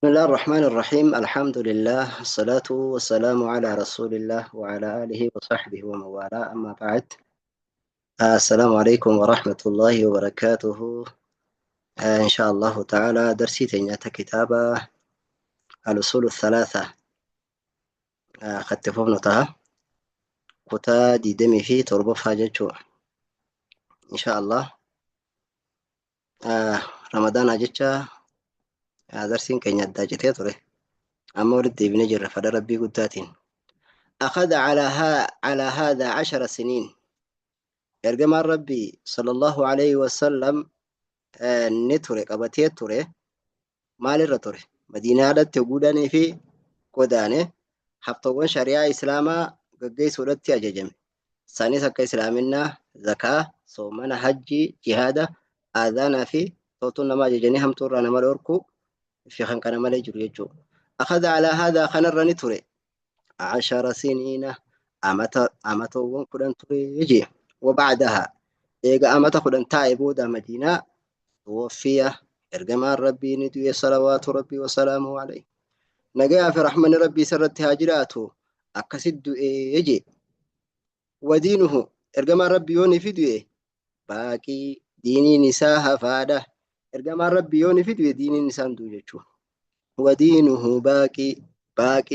بسم الله الرحمن الرحيم، الحمد لله، الصلاة والسلام على رسول الله وعلى آله وصحبه ومن والاه، أما بعد. السلام عليكم ورحمة الله وبركاته. إن شاء الله تعالى درسي تنياتا كتابة الأصول الثلاثة خدت فوفنتها kutaa 27ffaa jechuu. إن شاء الله ramadaanaa jecha darsiin keenya addaa citee ture, amma walitti deebinee jirra fedha Rabbii guddaatiin. أخذ على هذا 10 سنين. Ergamaan Rabbii صلى الله عليه وسلم ni ture, qabatee ture. Maalirra ture? Madiinaadhatti guudanii fi godaane haftawwan shari'aa Islaamaa gaggeessuudhatti ajajame. Isaanis akka Islaaminaa, zakaa, soomana, hajjii, jihaada, aadaanaa fi toltuun nama ajajanii hamtuurraa nama dhorkuu fi kan kana malee jiru jechuudha. أخذ على هذا kanarra ni ture 10 سنين, amata amatowwan 10 ture jee. وبعدها eega amata 10 taa'e booda Madiinaa توفي ergamaan Rabbii ni du'e صلوات ربي وسلامه عليه. Nagayaa fi rahmanni Rabbii isarratti haa jiraatu, akkasit du'ee jee. ودينه ergamaan Rabbii yoo ni fi du'e باق diiniin isaa hafaadha. Ergamaan Rabbii yoo ni fi du'e diiniin isaan du'u jechuudha. ودينه باق باق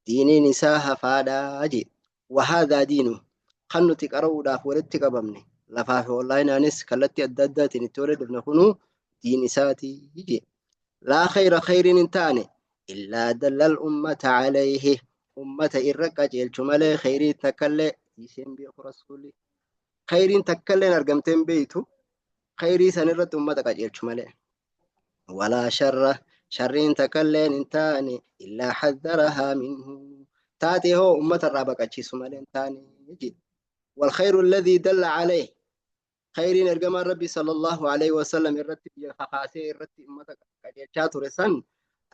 diiniin isaa hafaadha jee. وهذا دينه kan nuti qara'uudhaaf walitti qabamne lafaa fi onlaayinaanis kallattii adda addaatiin itti walitti dhufne kunuu diin isaati jee. لا خير khayriin hin taane إلا دل الأمة عليه ummata irra qajeelchu malee khayrii takkallee dhiiseen beeku rasuulli. Khayriin takkallee argamteen beeytu khayrii san irratti ummata qajeelchu malee. ولا شر sharriin takkalleen hin taane إلا حذرها منه taate hoo ummata irraa baqachiisu malee hin taane jedhe. والخير الذي دل عليه khayriin ergamaan Rabbi صلى الله عليه وسلم irratti biyya kakaasee irratti ummata qajeelchaa ture san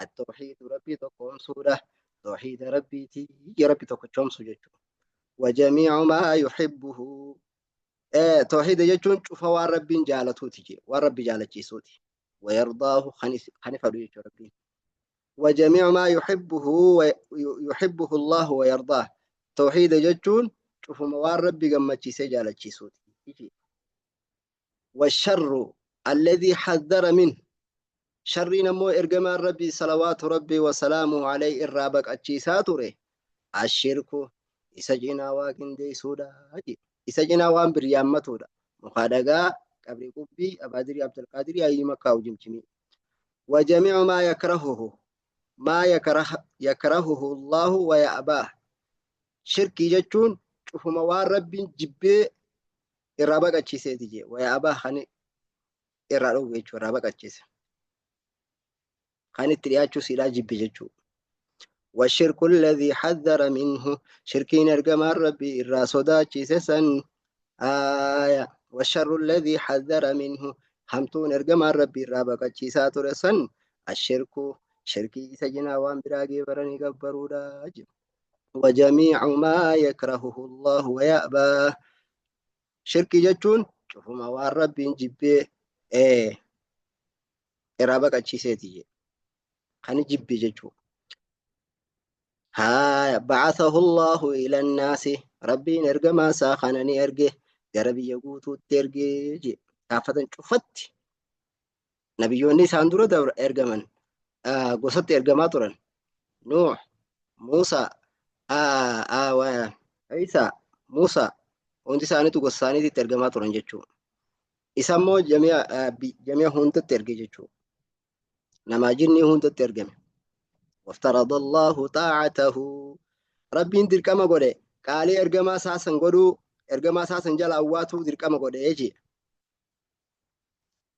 التوحيد Rabbii tokkoomsuudha. Tawxiida Rabbiiti, Rabbi tokkochoomsu jechuudha. وجميع ما يحبه tawxiida jechuun cufa waan Rabbiin jaalatuuti jee, waan Rabbi jaalachiisuuti. ويرضاه kan fedhu jechuudha Rabbiin. وجميع ما يحبه الله ويرضاه tawxiida jechuun cufuma waan Rabbi gammachiisee jaalachiisuuti. والشر الذي حذر منه sharriin ammoo ergamaan Rabbii صلوات ربي وسلامه عليه irraa baqachiisaa ture الشرك isa cinaa waa qindeessuudha, isa cinaa waan biryaammatuudha, mukaa, dhagaa, qabrii, qubbii, abaadirii, Abdulqaadirii, ayyii, makkaa, ujimchimii. وجميع ما يكرهه ما يكره يكرهه الله ويأباه shirkii jechuun cufuma waan Rabbiin jibbee irraa baqachiiseeti jee. ويأباه kan irraa dhowwe jechuudha, irraa baqachiise, kan itti dhiyaachuu siidhaa jibbe jechuudha. والشرك الذي حذر منه shirkiin ergamaan Rabbii irraa sodaachise san آية والشر الذي حذر منه hamtuun ergamaan Rabbii irraa baqachiisaa ture san الشرك shirkii isa cinaa waan biraa geebaranii gabbaruudha jedhu. وجميع ما يكرهه الله ويأباه shirkii jechuun cufuma waan Rabbiin jibbee irraa baqachiiseeti jedhe, kan jibbe jechuudha. Haa بعثه الله إلى الناس Rabbiin ergamaa isaa kana ni erge, gara biyya guutuutti erge jedhe, gaafatan cufatti. Nabiyyoonni isaan dura ergaman gosatti ergamaa turan. Nuux, Muusaa, Isaa, Muusaa, hundi isaaniitu gosa isaaniitti ergamaa turan jechuudha. Isa immoo jami'a hundatti erge jechuudha. Namaa jinnii hundatti ergame. وافترض الله طاعته Rabbiin dirqama godhe qaalii ergamaa isaa san godhuu, ergamaa isaa san jala awwaatuu dirqama godhe jechuudha.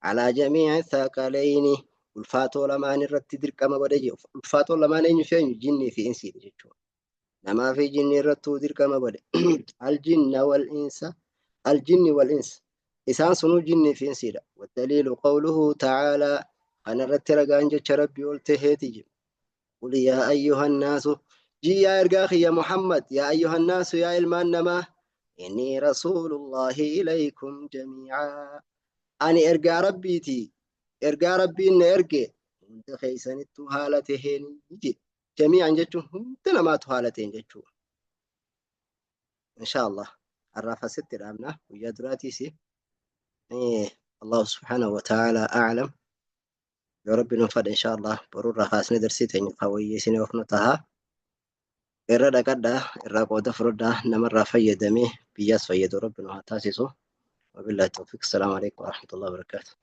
على جميع الثقلين ulfaatoo lamaan irratti dirqama godhe jechuudha. Ulfaatoo lamaan eenyu fi eenyu? Jinnii fi insiidha jechuudha. Namaa fi jinnii irrattuu dirqama godhe. الجن والإنس الجن والإنس isaan sunuu jinnii fi insiidha. والدليل قوله تعالى kana irratti ragaan jecha Rabbii ol taheeti jedhu. قل يا أيها الناس jii yaa ergaa kiyya Muhammad يا أيها الناس yaa ilmaan namaa إني رسول الله إليكم جميعا ani ergaa Rabbiiti, ergaa Rabbiin na erge. Hunda keessanittuu haala taheen jedhe. Jamii'an jechuun hunda namaatu haala ta'een jechuudha. Insha Allah har'aaf asitti dhaabna guyyaa duraatiis. Allahu subhaanahu wa ta'ala a'lam. Yoo Rabbi nu fadhe, insha Allah borurraa kaasnee darsii teenya kan wayyeessinee of nu taha. Irra dhaqadhaa, irraa qooda fudhadhaa, namarraa fayyadamee biyyaas fayyadu Rabbi nu haa taasisu. Wabillahi tawfiq. Assalaamu alaikum warahmatullahi wabarakatuh.